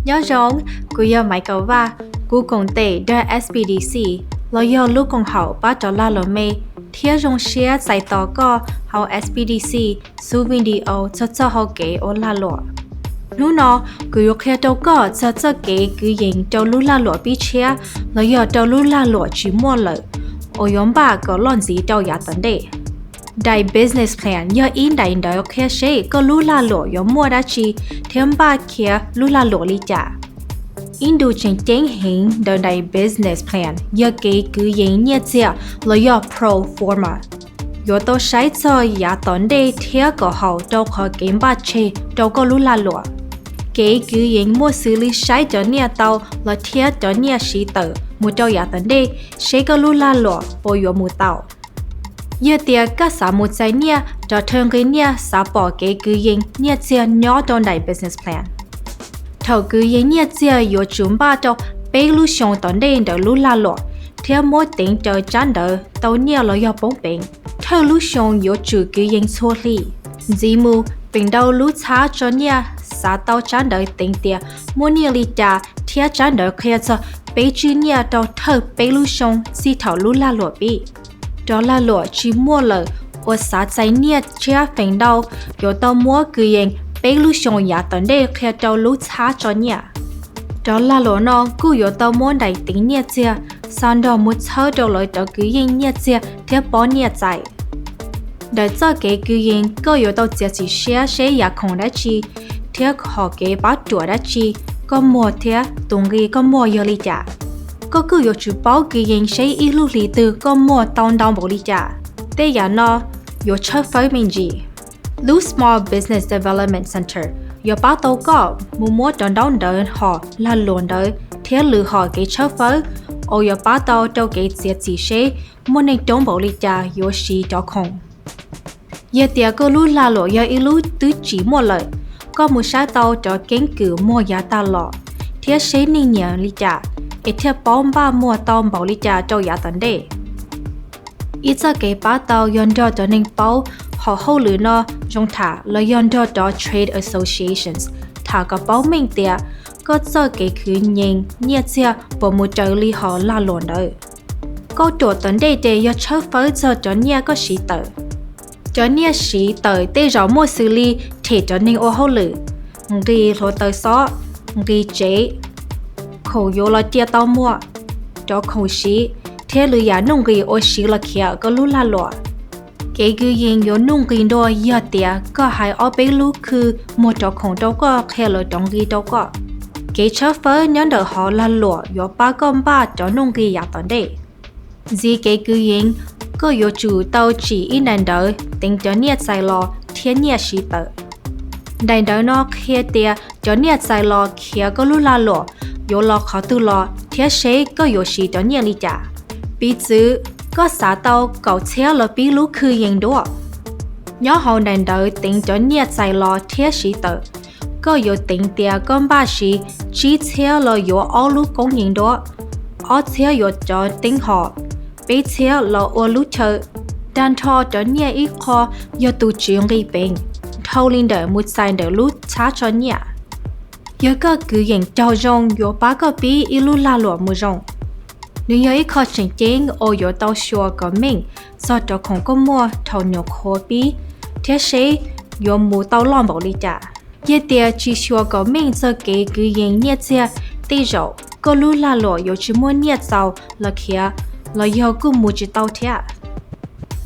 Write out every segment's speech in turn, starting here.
Nyob zoo, kuv yog Maiv Kaum Vaj, kuv koom tes dag S B D C, los yog lub koom haum pab rov lag luam me, thiab zoo siab txais tos koj hauv S B D C xub video txog txoj hau kev ua lag luam. Hnub no, kuv yuav qhia rau koj txog txoj kev kwv yees rau lub lag luam pib tshiab, los yog rau lub lag luam tsis muaj lawm, uas yuav npaj kom loj ntxiv rau yav tom ntej. Daim business plan yog ib daim ntawv qhia seb koj lub lag luam yuav muaj dab tsi thiab npaj khiav lub lag luam li cas. Ib ntu tseem ceeb heev ntawm daim business plan yog kev kwv yees nyiaj txiag los yog pro forma. Yuav tau saib txog yav tom ntej thiab kom haum rau qhov kev npaj tseg rau koj lub lag luam. Kev kwv yees muaj xws li saib cov nyiaj tau los thiab cov nyiaj siv tawm mus rau yav tom ntej, seb koj lub lag luam puas yuav mus tau. Yog tias koj xav mus txais nyiaj, rov thawj nqi nyiaj xav pom kev kwv yees nyiaj txiag nyob rau daim business plan. Thaum kwv yees nyiaj txiag yuav tsum npaj rau peb lub xyoo tom ntej ntawm lub lag luam, thiab muab teev raws tsab ntawv tau nyiaj los yog poob peev. Thawj lub xyoo yuav tsum kwv yees txhua hli. Ntxiv mus, feem ntau lub txhab tso nyiaj xav tau tsab ntawv teev tias muaj nyiaj li cas thiab tsab ntawv qhia txog peb tswj nyiaj rau thawj peb lub xyoo txij thaum lub lag luam pib. Rov lag luam tsis muaj lawm uas xav txais nyiaj tshiab feem ntau yuav tau muab kwv yees peb lub xyoo yav tom ntej qhia rau lub txhab tso nyiaj. Rov lag luam no kuj yuav tau muab daim teev nyiaj txiag xa nrog mus txhawb rau lawv cov kwv yees nyiaj txiag thiab pob nyiaj txais. Ntawm txoj kev kwv yees koj yuav tau txiav txim siab seb yav khoom dab tsi thiab hom kev pab ruam dab tsi koj muag thiab tus nqi koj muag yog li cas. Koj kuj yuav tsum paub kwv yees seb ib lub hlis twg koj muag tau ntau npaum li cas. Tej yam no yuav tshawb fawb me ntsis. Lub Small Business Development Center yuav pab tau koj mus muab cov ntaub ntawv hom lag luam ntawd thiab lwm hom kev tshawb fawb uas yuav pab tau rau kev txiav txim seb muaj neeg coob npaum li cas yuav siv cov khoom. Yog tias koj lub lag luam yog ib lub twb tsis muaj lawm, koj mus saib tau cov keeb kwm muag yav tag los thiab seb neeg nyiam li cas, es thiaj paub npaj muag tau npaum li cas rau yav tom ntej. Ib txoj kev pab tau yog nrog cov neeg paub hom hauj lwm no zoo tham los yog nrog cov trade associations tham kom paub meej tias koj txoj kev kwv yees nyiaj txiag puas mus raws li hom lag luam ntawd. Kauj ruam tom ntej ces yog tshawb fawb txog cov nyiaj koj siv tawm. Cov nyiaj siv tawm tej zaum muaj xws li them cov neeg ua hauj lwm, nqis hluav taws xob, nqis tsev, khoom yuav los cia tau muag, cov khoom siv, thiab lwm yam nuj nqis uas siv los khiav koj lub lag luam. Kev kwv yees yuav nuj nqis dua yog tias koj hais ob peb lub khw muag cov khoom rau koj qhia lawv rov nqi rau koj. Kev tshawb fawb nyob ntawm hom lag luam yuav pab koj npaj cov nuj nqis yav tom ntej. Ntxiv kev kwv yees, koj yuav tsum tau tsim ib daim ntawv teev cov nyiaj txais los thiab nyiaj siv tawm. Daim ntawv no qhia tias cov nyiaj txais los khiav koj lub lag luam yuav los qhov twg los thiab seb koj yuav siv cov nyiaj li cas. Piv txwv, koj xav tau kaum txhiab los pib lub khw yees duab. Nyob hauv daim ntawv teev cov nyiaj txais los thiab siv tawm, koj yuav teev tias koj npaj siv tsib txhiab los yuav ob lub koob yees duab, ob txhiab yuav cov teeb hom, peb txhiab los ua lub chaw. Tag nrho cov nyiaj ib qho yog tus tswv nqis peev, dhau li ntawm mus txais ntawm lub txhab tso nyiaj. Yog koj kwv yees raug zoo yuav pab koj pib ib lub lag luam mus zoo. Nws yog ib qho tseem ceeb uas yuav tau xyuas kom meej txog cov khoom koj muaj thaum nyuam qhuav pib thiab seb yuav mus tau loj npaum li cas. Yog tias tsis xyuas kom meej txog kev kwv yees nyiaj txiag, tej zaum koj lub lag luam yuav tsis muaj nyiaj txaus los khiav, los yog kuj mus tsis tau thiab.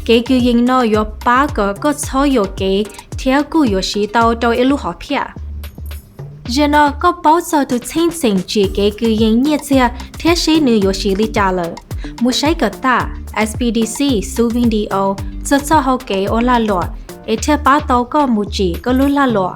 Kev kwv yees no yuav pab kom koj txhob yuam kev thiab kuj yuav siv tau rau ib lub hom phiaj. Zaum no koj paub txog tus txheej txheem tsim kev kwv yees nyiaj txiag thiab seb nws yuav siv li cas lawm. Mus saib kom tag S B D C xub video txog txoj hau kev ua lag luam es thiaj pab tau koj mus tsim koj lub lag luam.